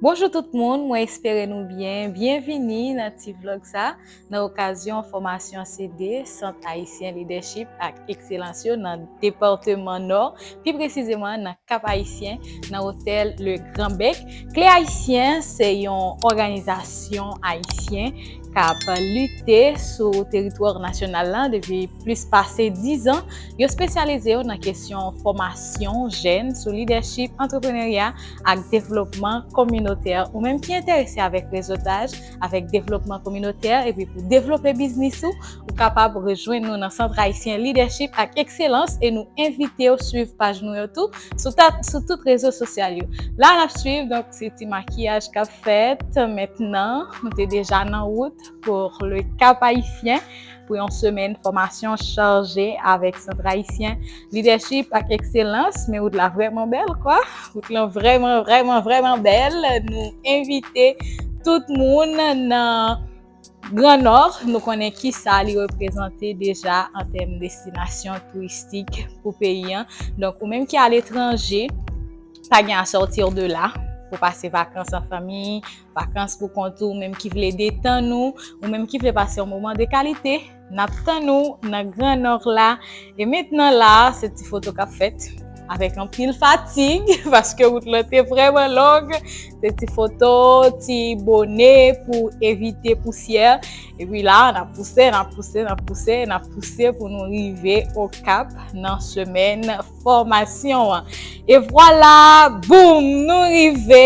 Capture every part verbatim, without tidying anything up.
Bonjou tout moun, mwen espere nou byen. Byenvini nan ti vlog sa, nan okazyon fòmasyon C D, Sant Ayisyen Lidèchip ak Ekselans yo nan depatman Nò, pi presizeman nan Kap Ayisyen, nan otèl Le Grand Bec. Kle Ayisyen se yon òganizasyon ayisyen k ap lite sou teritwa nasyonal la depi plis pase diz an. Yo espesyalize yo nan kesyon fòmasyon jèn sou lidèchip, antreprenerya ak devlopman kominotè. Ou menm ki enterese avèk rezotaj, avèk devlopman kominotè, epi pou devlope biznis ou, ou kapab rejwenn nou nan Sant Ayisyen Lidèchip ak Ekselans e nou envite w swiv paj nou yo tou sou, ta, sou tout rezo sosyal yo. La, n ap swiv, donk, se ti makiyaj k ap fèt mentnan. Nou te deja nan wout pou le Kap Ayisyen pou yon semèn fòmasyon chaje avèk Sant Ayisyen Lidèchip ak Ekselans. Men wout la vrèman bèl, kwa. Wout lan vrèman, vrèman, vrèman bèl. Nou envite tout moun nan Gran Nò, nou konnen ki sa li reprezante deja an tèm destinasyon touristik pou peyi an. Donk, ou menm ki aletranje, pa gen à sortir de là pou pase vakans an fanmi, vakans pou kont ou, ou menm ki vle detann ou, ou menm ki vle pase yon moman de kalite, n ap tann ou nan Gran Nò la. E mentnan la, se ti foto k ap fèt avèk anpil fatig, paske wout lan te vrèman long. Se ti foto, ti bone pou evite pousyè. Epi la, n ap pouse, n ap pouse, n ap pouse, n ap pouse pou nou rive Okap nan semèn fòmasyon an. E vwala, boum, nou rive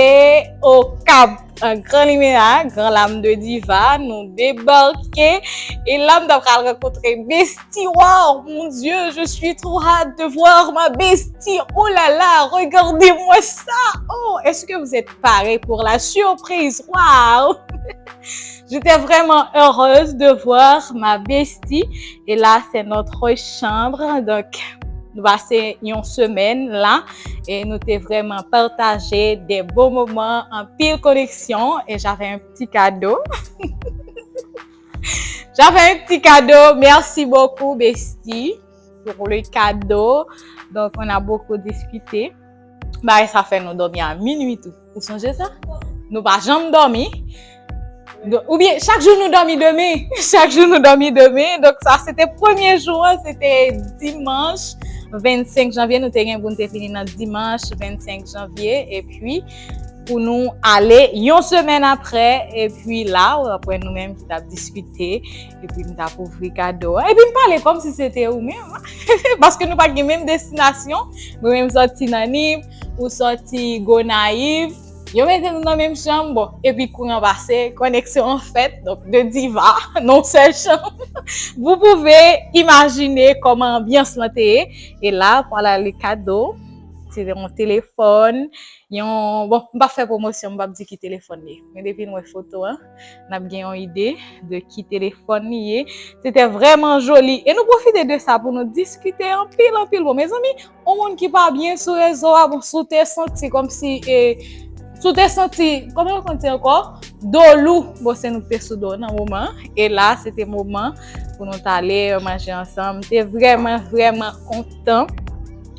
Okap. An gran limena, gran lam de diva, nou debake. E la, m ta pral rankontre bestie. Wow, mon Dieu, je suis trop hâte de voir ma bestie. Oh là là, regardez-moi ça. Oh, est-ce que vous êtes parés pour la surprise? Wow. J'étais vraiment heureuse de voir ma bestie. Et là, c'est notre chambre. Donc, nou pase yon semèn la e nou te vrèman pataje de bon moman, anpil koneksyon e j'avais un petit cadeau. J'avais un petit cadeau. Merci beaucoup, bestie, pour le cadeau. Donc, on a beaucoup discuté. Bagay sa fè nou dòmi a minui tou. Ou sonje sa? Nou pa janm dòmi. Oubyen, chak jou nou dòmi demen. Chak jou nou dòmi demen. Donk, sa, se te premye jou an, se te dimanch vennsenk janvye. Nou te gen pou n te fini nan dimanch vennsenk janvye. Epi, pou nou ale yon semèn apre. Epi la, apre nou menm ki t ap diskite, epi m t ap ouvri kado a. Epi m pale kòmsi se te ou menm. Paske nou pa t gen menm destinasyon. Mwen menm sòti nan Nip, ou sòti Gonayiv. Yo mete nou nan menm chanm, bon, epi kouran pase, koneksyon an fèt, donk de diva, nan yon sèl chanm. Vous pouvez imaginer kòman anbyans lan te ye. E la, vwala le kado, se yon telefòn, yon, bon, m p ap fè pwomosyon, m p ap di ki telefòn li ye. Men depi n wè foto an, n ap gen yon ide de ki telefòn li ye. Se te vrèman joli. E nou pwofite de sa pou nou diskite anpil, anpil. Bon, mezanmi, yon moun ki pa byen sou rezo a, bon, si w te santi kòmsi, e, si w te santi, kòman yo konn di ankò? Do lou, bon, se nou ki te sou do nan moman an. E la, se te moman pou nou t ale manje ansanm. M te vrèman, vrèman kontan.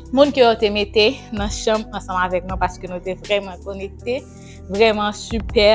Moun ke yo te mete nan chanm ansanm avèk mwen, paske nou te vrèman konekte, vrèman sipè.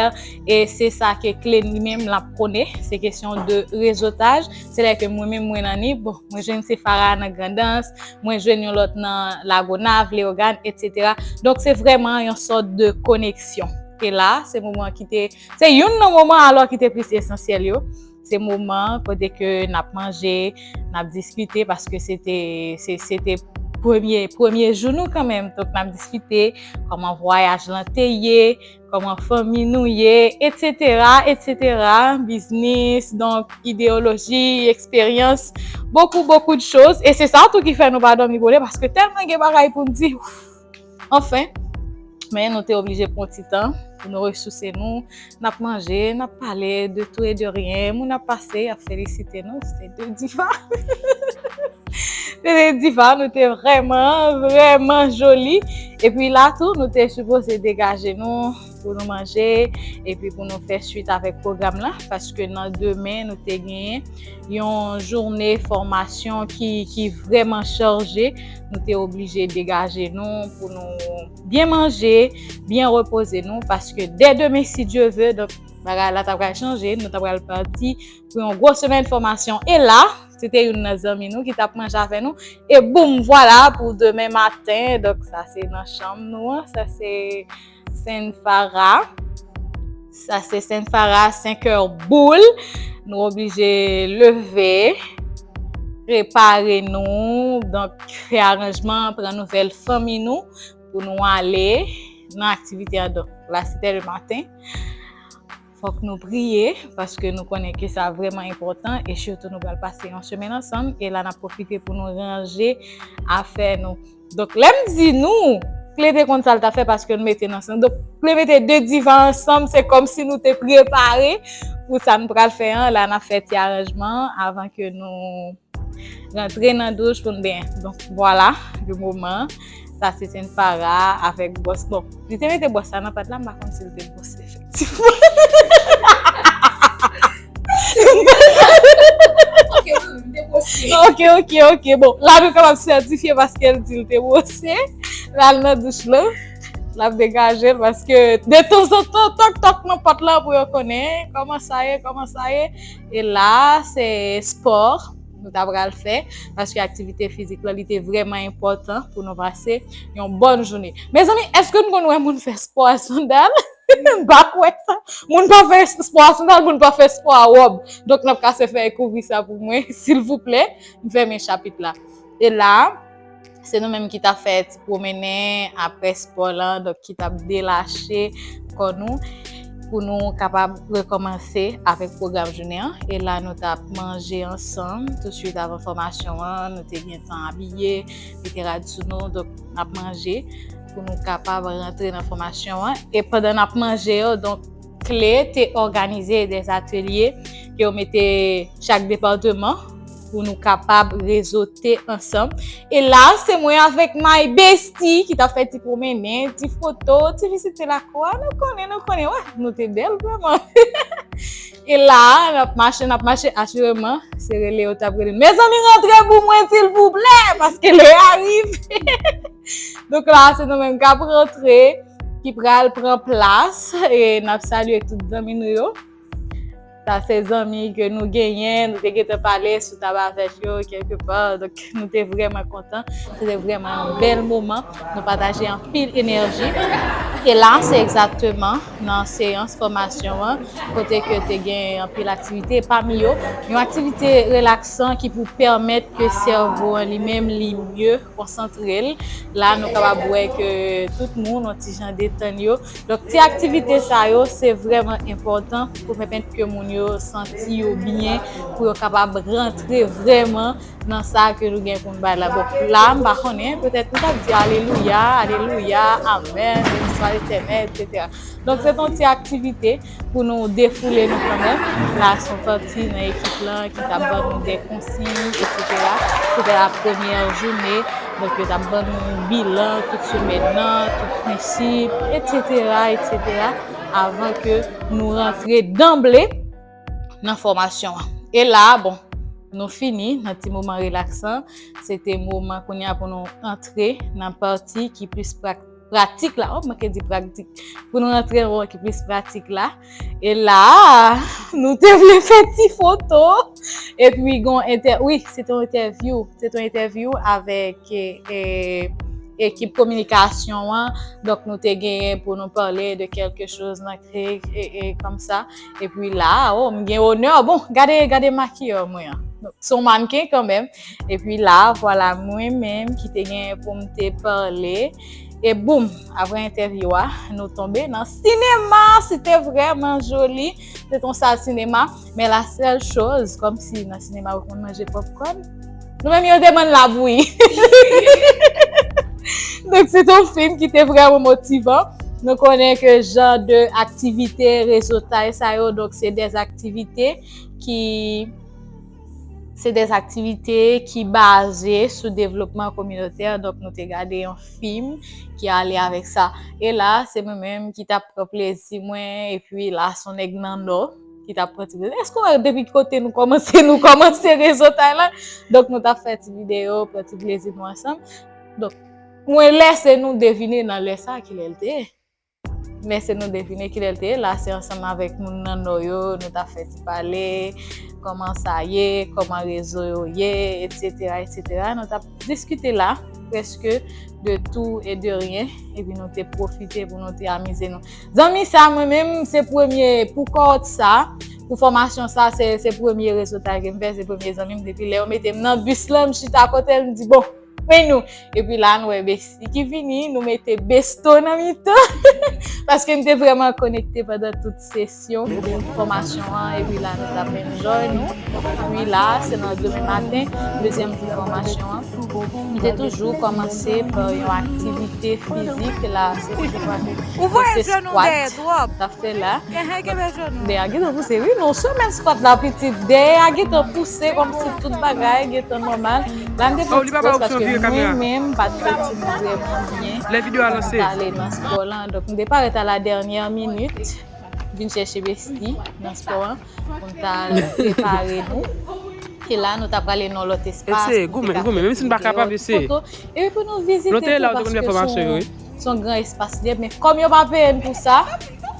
E se sa ke Klen li menm l ap pwone, se kesyon de rezotaj. Se lè ke mwen menm mwen nan Nip, bon, mwen jwenn Sefara nan Grandans, mwen jwenn yon lòt nan Lagonav, Leyogàn, etsetera. Donk, se vrèman yon sòt de koneksyon. E la, se moman ki te, se youn nan moman alò ki te plis esansyèl yo. Se moman kote ke n ap manje, n ap diskite, paske se te, se, se te premye, premye jou nou kanmenm. Donk, n ap diskite kòman vwayaj lan te ye, kòman fanmi nou ye, etsetera, etsetera, biznis, donk, ideyoloji, eksperyans, beaucoup, beaucoup de choses. E se sa tou ki fè nou pa dòmi bonè, paske tèlman gen bagay pou n di. Anfen, men nou te oblije pran ti tan pou nou resouse nou. N ap manje, n ap pale de tout et de rien. Moun ap pase, y ap felisite nou. Se de diva. Se de diva, nou te vrèman, vrèman joli. Epi la tou, nou te sipoze degaje nou pou nou manje, epi pou nou fè swit avèk pwogram lan, paske nan demen, nou te genyen yon jounen fòmasyon ki, ki vrèman chaje. Nou te oblije degaje nou pou nou byen manje, byen repoze nou, paske dè demen, si Dye ve, donk, bagay la ta pral chanje, nou ta pral pati pou yon gwo semèn fòmasyon. E la, se te youn nan zanmi nou ki t ap manje avè nou. E boum, vwala pou demen maten. Donk, sa se nan chanm nou an. Sa se Senfara. Sa se Senfara, senk è boul. Nou oblije leve, prepare nou, donk fè aranjman, pran nouvèl fanmi nou pou nou ale nan aktivite an. Donk, la, se tè le maten. Fòk nou priye, paske nou konnen ke sa vrèman enpòtan, e sitou nou pral pase yon semèn ansanm, e la n ap pwofite pou nou ranje afè nou. Donk, lè m di nou, Kle te konn sa l t ap fè paske nou mete n ansanm. Donk, Kle mete de divan ansanm, se kòmsi nou te prepare pou sa n pral fè an. La, n ap fè ti aranjman avan ke nou rantre nan douch pou n benyen. Donk, vwala, le moman. Sa se Senfara avèk bwòs. Bon, li te mete bwòs la nan pat la, m pa konn si l te bwose, efektivman. Ok, wi, wi, m te bwose. Ok, ok, ok. Bon, la nou kapab sètifye paske l di l te bwose. L al nan douch lan. L ap degaje l paske detanzantan, tòk tòk nan pòt la pou yo konnen kòman sa ye, kòman sa ye. E la, se spò nou ta pral fè, paske aktivite fizik la, li te vrèman enpòtan pou nou pase yon bòn jounen. Mezanmi, èske nou konn wè moun fè spò a sandal? M pa kwè sa. Moun pa fè spò a sandal, moun pa fè spò a wòb. Donk, n ap kase fè kouvri sa pou mwen, silvouplè. M fèmen chapit la. E la, se nou menm ki t ap fè ti pwomennen apre spò lan, donk ki t ap delache kò nou pou nou kapab rekòmanse avèk pwogram jounen an. E la, nou t ap manje ansanm touswit avan fòmasyon an. Nou te gentan abiye, mete rad sou nou, donk n ap manje pou nou kapab rantre nan fòmasyon an. E pandan n ap manje yo, donk, Kle te òganize de atelye ke yo mete chak depatman pou nou kapab rezote ansanm. E la, se mwen avèk my bestie ki t ap fè ti pwomennen, ti foto, ti vizite lakou a. Nou konnen, nou konnen, wè, nou te bèl vrèman. E la, n ap mache, n ap mache, asireman, se rele yo t ap rele. Mezanmi, rantre pou mwen, silvouplè, paske lè a rive. Donk la, se nou menm k ap rantre, ki pral pran plas, e n ap salye tout zanmi nou yo. Sa se zanmi ke nou genyen, nou te gentan pale sou tab avèk yo kèlke pa. Donk, nou te vrèman kontan. Se te vrèman yon bèl moman. Nou pataje anpil enèji. E la, se egzakteman nan seyans fòmasyon an, kote ke te gen anpil aktivite. Pami yo, yon aktivite relaksan ki pou pèmèt ke sèvo an li menm li mye konsantre l. La, nou kapab wè ke tout moun, yon ti jan detann yo. Donk, ti aktivite sa yo, se vrèman enpòtan pou pèmèt ke moun yo santi yo byen, pou yo kapab rantre vrèman nan sa ke nou gen pou n bay la. Bon, la, m pa konnen, petèt nou t ap di alelouya, alelouya, amèn, beni swa Letènèl, etsetera. Donk, se t on ti aktivite pou nou defoule nou kanmenm. La, se yon pati nan ekip lan ki t ap ban nou de konsiy, etsetera. Se te la premyè jounen, donk yo t ap ban nou bilan tout semèn nan, tout prensip, etsetera, etsetera, avan ke nou rantre danble nan fòmasyon an. E la, bon, nou fini nan ti moman relaksan. Se te moman kounye a pou nou antre nan pati ki plis pra-, pratik la. Oh, m manke di pratik. Pou nou rantre nan moman ki plis pratik la. E la, nou te vle fè ti foto. Epi gon entè-, wi, se te yon entèvyou. Se te yon entèvyou avèk, e, e, ekip kominikasyon an. Donk, nou te genyen pou nou pale de kèlke choz nan e, e, e, kòmsa. Epi la, oh, m gen onè. Bon, gade, gade makiyè mwen an. Donk, se yon mannken kanmenm. Epi la, vwala mwen menm ki te gen pou m te pale. E boum, apre entèvyou a, nou tonbe nan sinema. Se te vrèman joli. Se t on sal sinema. Men la sèl choz, kòmsi nan sinema ou konn manje popcorn, nou menm yo te ban n labouyi. Donk, se t on fim ki te vrèman motivan. Nou konnen ke jan de aktivite, rezotaj sa yo, donk, se de aktivite ki se de aktivite ki baze sou devlopman kominotè, donk nou te gade yon fim ki ale avèk sa. E la, se mwen menm ki t ap pran plezi mwen, epi la, se yon nèg nan Nò ki t ap pran ti plezi. Èske w wè depi kote nou kòmanse, nou kòmanse rezo Tayland? Donk, nou t ap fè ti videyo, pran ti plezi nou ansanm. Donk, mwen lèse nou devine nan lè sa ki lè l te ye. Lèse nou devine ki lè l te ye. La, se ansanm avèk moun nan Nò yo, nou t ap fè ti pale, kòman sa ye, kòman rezo yo ye, etsetera, etsetera. Nou t ap diskite la, prèske de tout e de rien, epi nou te pwofite pou nou te amize nou. Zanmi sa, mwen menm, se premye, pou kòd sa, pou fòmasyon sa, se, se premye rezo Tayland ke m fè, se premye zanmi m. Depi lè yo mete m nan bis la, m chita kote l, m di, bon, men nou. Epi la, nou wè Besti ki vini, nou mete Besto nan mitan. Paske m te vrèman konekte pandan tout sesyon fòmasyon an, epi la, nou t ap enjoy nou. Epi la, se nan demen maten, dezyèm jou fòmasyon an. M te toujou kòmanse pa yon aktivite fizik la, se toujou pa se skwat. T ap fè la. Dèyè a gentan pouse, wi, nan semèn skwat la, pitit. Dèyè a gentan pouse, kòmsi tout bagay gentan nòmal. La, m te pran ti poz paske mwen menm, m pa t santi m vrèman byen. Lè videyo a lanse. Mwen t ale nan spò lan. Donk, m te parèt a la dènyè minit. Vin chèche Besti nan spò an. Pou n t al prepare nou. E la, nou t ap prale nan lòt espas. Eseye, goumen, goumen. Menm si n pa kapab, eseye. Epi pou nou vizite tou, paske se yon, se yon gran espas li ye. Men kòm yo pa peye n pou sa,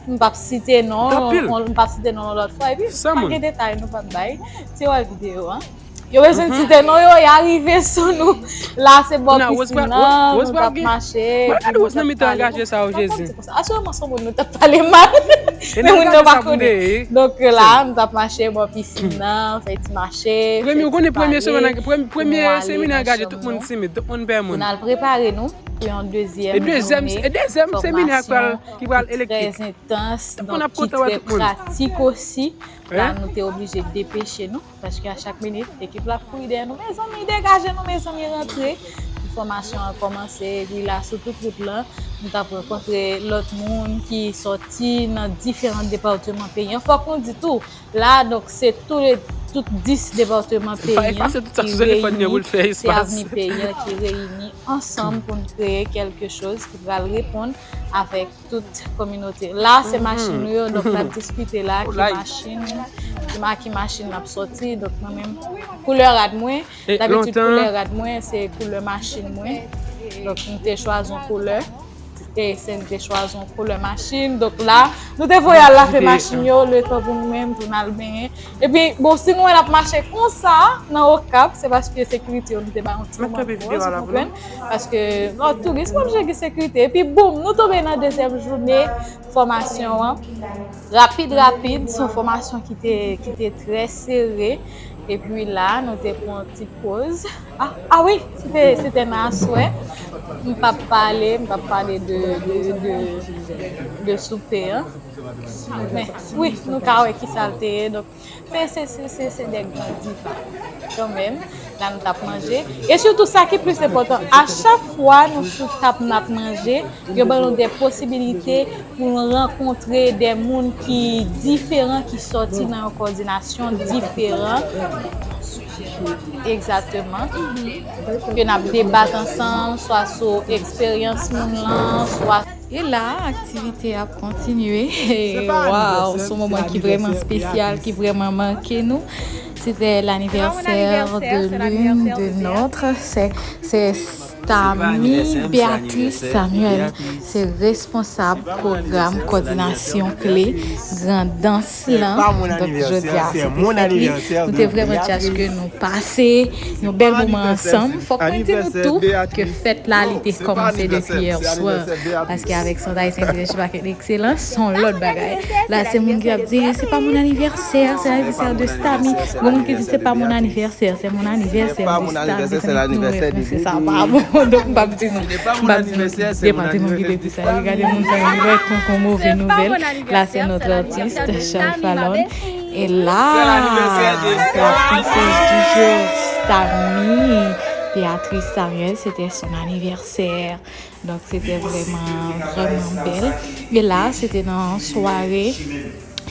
m p ap site non, m p ap site non yon lòt fwa. Epi, pa gen detay nou p ap bay. Si w wè videyo a. Yo bezwen site non yo, y a rive sou nou. La, se bò pisin nan, nou t ap mache, epi nou t ap pale. Asirèman, se yon moun nou t ap pale mal. Men moun yo pa konnen. Donk, la, nou t ap mache bò pisin nan, fè ti mache, fè ti pale, pou nou ale nan chanm nou. Pou n al prepare nou pou yon dezyèm jounen fòmasyon ki trè entans, donk ki trè pratik osi. La, nou te oblije depeche nou. Paske a chak minit, ekip la ap kouri dèyè nou. Mezanmi, degaje nou, mezanmi, rantre. Pou fòmasyon an kòmanse, epi la, sou tout wout lan, nou t ap rankontre lòt moun ki sòti nan diferan depatman peyi an. Fòk nou di tou, la, donk, se tou le, tout dis depatman peyi an ki reyini, se avni peyi an ki reyini ansanm pou n kreye kèlke choz ki pral reponn avèk tout kominote. La, se machin nou yo, donk n ap diskite la, ki machin, ki ma-, ki machin n ap sòti. Donk, mwen menm, koulè rad mwen, dabitid koulè rad mwen, se koulè machin mwen. Donk, m te chwazi yon koulè, e se m te chwazi yon koulè machin. Donk, la, nou te voye al lave machin yo, letan pou nou menm, pou n al benyen. Epi, bon, si nou wè n ap mache konsa nan Okap, se paske sekirite yo nou te bay yon ti moman de pòz, ou konprann? Paske lè w touris, w oblije gen sekirite. Epi, boum, nou tonbe nan dezyèm jounen fòmasyon an. Rapid, rapid, se yon fòmasyon ki te, ki te trè sere. Epi la, nou te pran yon ti poz. A, a wi, se te, se te nan aswè. M p ap pale, m p ap pale de, de, de, de soupe an. Men, wi, nou ka wè ki sa l te ye. Donk, se, se, se, se, se de gran diva, kanmenm. La, nou t ap manje. E sitou, sa ki plis enpòtan, a chak fwa nou sou tab, n ap manje, yo ban nou de posibilite pou nou rankontre de moun ki diferan, ki sòti nan yon kòdinasyon diferan. Egzakteman. Ke n ap debat ansanm, swa sou eksperyans moun lan, swa E la, aktivite ap kontinye. Waw, se yon moman ki vrèman espesyal, ki vrèman make nou. C'était l'anniversaire de l'une de notre, c'est, c'est Stamy Béatrice Samuel, se responsab pwogram kòdinasyon kle Grandans lan. Donk, jodi a, se te fèt li. Nou te vrèman tchache ke nou pase yon bèl moman ansanm. Fòk mwen di nou tou ke fèt la, li te kòmanse depi yè swa. Paske avèk sant ayisyen Village Market Excellence, se yon lòt bagay. La, se moun ki ap di, c'est pas mon anniversaire, c'est l'anniversaire de Stamy. Gon moun ki di, c'est pas mon anniversaire, c'est mon anniversaire de Stamy. Se nou, se sa pa bon. Donk, m p ap di nou, m p ap di nou ki depatman ki te di sa. Regade moun sa yo, li bay pran kon move nouvèl. La, c'est notre artiste, Charles Fallon. Et là, c'est la princesse du jour, Stamy Béatrice Samuel, c'était son anniversaire. Donk, se te vrèman, vrèman bèl. E la, se te nan sware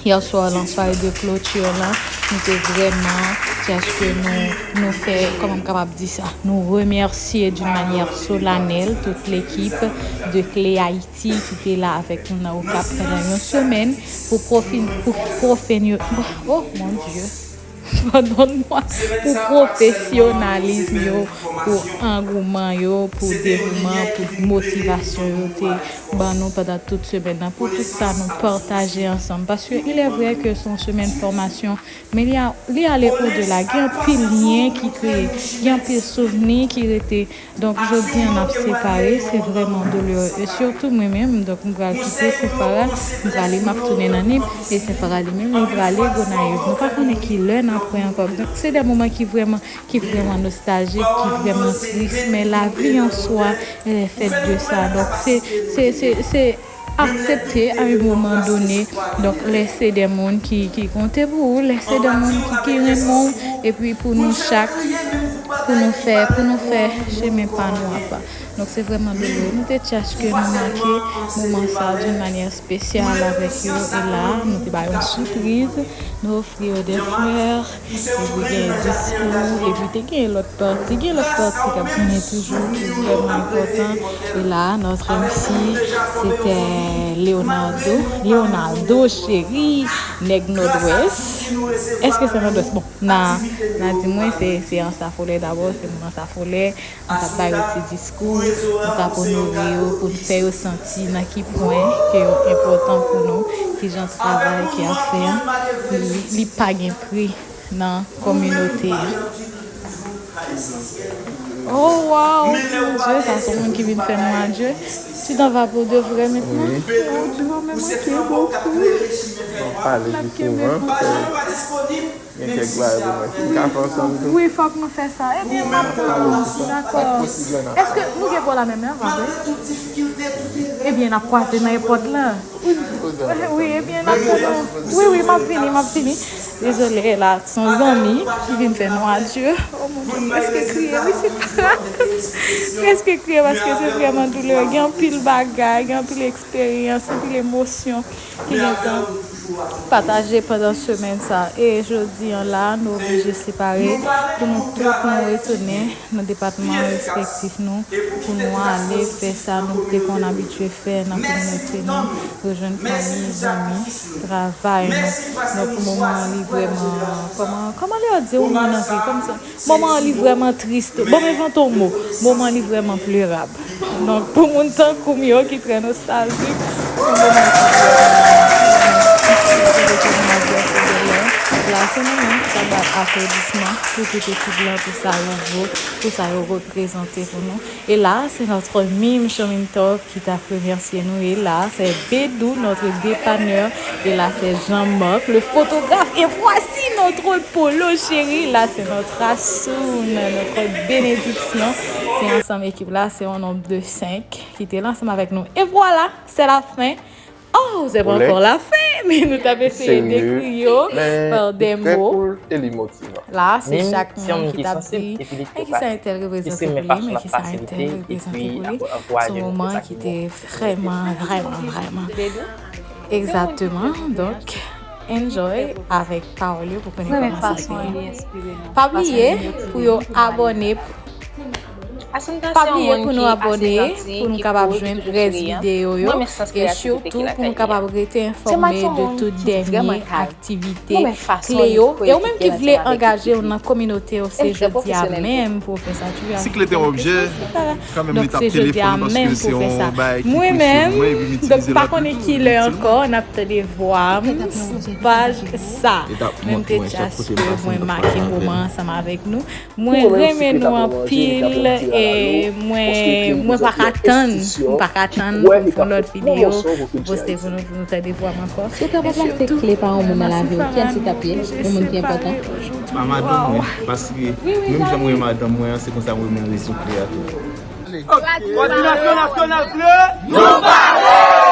Yè swa lan, sware de kloti lan, nou te vrèman, se aske nou, nou fè, kòman m kapab di sa, nou remèsye d'une manière solennelle toute l'équipe de Clé Haïti ki te la avèk nou nan Okap pandan yon semèn pou pwofi-, pou pwofenyo-, oh mon Dieu, padon mwa, pou pwofesyonalism yo, pou angouman yo, pou devouman, pou motivasyon yo te ban nou pandan tout semèn nan, pou tout sa nou pataje ansanm. Paske il est vrai que se yon semèn fòmasyon, men li a, li ale odela. Gen anpil lyen ki kreye, gen anpil souvni ki rete. Donk, jodi an n ap separe, se vrèman doulere. E sitou mwen menm, donk, m pral kite Senfara, m prale, m ap tounen nan Nip, e Senfara li menm, li prale Gonayiv. Nou pa konnen ki lè n ap wè ankò. Donk, se de moman ki vrèman, ki vrèman nostaljik, ki vrèman tris, men lavi an swa, elle est faite de ça. Donk, se, se, se, se aksepte à un moment donné. Donk, lè se de moun ki, ki konte pou ou, lè se de moun ki, ki renmen w, epi pou nou chak, pou nou fè, pou nou fè chemen pa nou apa. Donk, se vrèman doulere. Nou te tchèche ke nou make moman sa d'une manière spéciale avèk yo. E la, nou te ba yo yon sipriz. Nou ofri yo de flè, epi gen diskou, epi te gen lòt pati, gen lòt pati k ap vini toujou, ki vrèman enpòtan. E la, notre M C, c'était Leonardo, Leonardo Chéri, nèg Nòdwès. Èske se Nòdwès? Bon, na, na di mwen, se, se Anse Affolay dabò, se moun Anse Affolay. Nou t ap ba yo ti diskou, nou t ap onore yo pou n fè yo santi nan ki pwen ke yo enpòtan pou nou, kijan travay ke y ap fè a, li, li pa gen pri nan kominote a. Oh, wow! Mon Dieu, sa se yon moun ki vin fè nou adye. Tu t'en vas pour de vrai maintenant? Oui. Oh, tu vas me manquer beaucoup. Pale pi souvan. Gen kèk bagay pou mwen. Si n ka fè ansanm tou. Wi, fòk nou fè sa. Ebyen, m ap tann ou. Dakò. Èske nou gen vwa la menm, pa vre? Ebyen, n ap kwaze nan èpòt la. Wi, ebyen, n ap tann ou. Wi, wi, m ap vini, m ap vini. Dezole, la, se yon zanmi ki vin fè nou adye. Oh mon Dieu, m prèske kriye, wi, se pa. Prèske kriye paske se vrèman doulere. Gen anpil bagay, gen anpil eksperyans, anpil emosyon ki gentan pataje pandan semèn sa. E jodi an la, nou oblije separe pou nou tout nou retounen nan depatman respektif nou, pou nou ale fè sa nou te konn abitye fè nan kominote nou, rejwenn fanmi, zanmi, travay nou. Donk, moman an li vrèman, kòman, kòman lè yo di yon moun anvi, kòmsi moman an li vrèman tris. Bon, m envante yon mo. Moman an li vrèman plerab. Donk, pou moun tankou m yo ki trè nostaljik, se yon moman ki vrèman difisil pou rete nan adyasè de lè. La, se nou menm ki ta bay aplodisman pou tout ekip lan, pou sa yo vo, pou sa yo reprezante pou nou. Et là, c'est notre mime Chomin Top qui t'a remercié nous. Et là, c'est Bédou, notre dépanneur. Et là, c'est Jean-Marc, le photographe. Et voici notre polo chéri. Là, c'est notre Assoun, notre bénédiction. Se ansanm ekip la, se yon nonb de senk ki te la ansanm avèk nou. E vwala, se la fen. Oh, se pa ankò la fen, men nou t ap eseye dekri yo pa de mo. La, se chak moun ki t ap di, men kisa entèl reprezante pou li, men kisa entèl reprezante pou li. Se yon moman ki te vrèman, vrèman, vrèman. Egzakteman. Donk, enjoy avèk pawòl yo pou konnen kòman sa te ye. Pa bliye pou yo abòne. Pa bliye pou nou abòne, pou nou kapab jwenn rès videyo yo, e sitou pou nou kapab rete enfòme de tout dènye aktivite kle yo. E ou menm ki vle angaje w nan kominote w, se jodi a menm pou w fè sa. Si kle te yon objè, kanmenm li t ap telefone paske se yon bagay ki presye pou mwen epi m itilize l anpil tou itil mwen. Donk, pa konnen ki lè ankò n ap tande vwa m sou paj sa. Men m te tchèche ke mwen make moman ansanm avèk nou. Mwen renmen nou anpil e mwen, mwen pa ka tann, m pa ka tann pou m fè yon lòt videyo pou poste pou nou, pou nou tande vwa m ankò. Ou kapab achte kle pa yon moun nan lavi w, kiyès li t ap ye? Yon moun ki enpòtan? Pa madanm mwen, paske menm jan m renmen madanm mwen an, se konsa m renmen rezo kle a tou. Kòdinasyon nasyonal kle. Nou pare!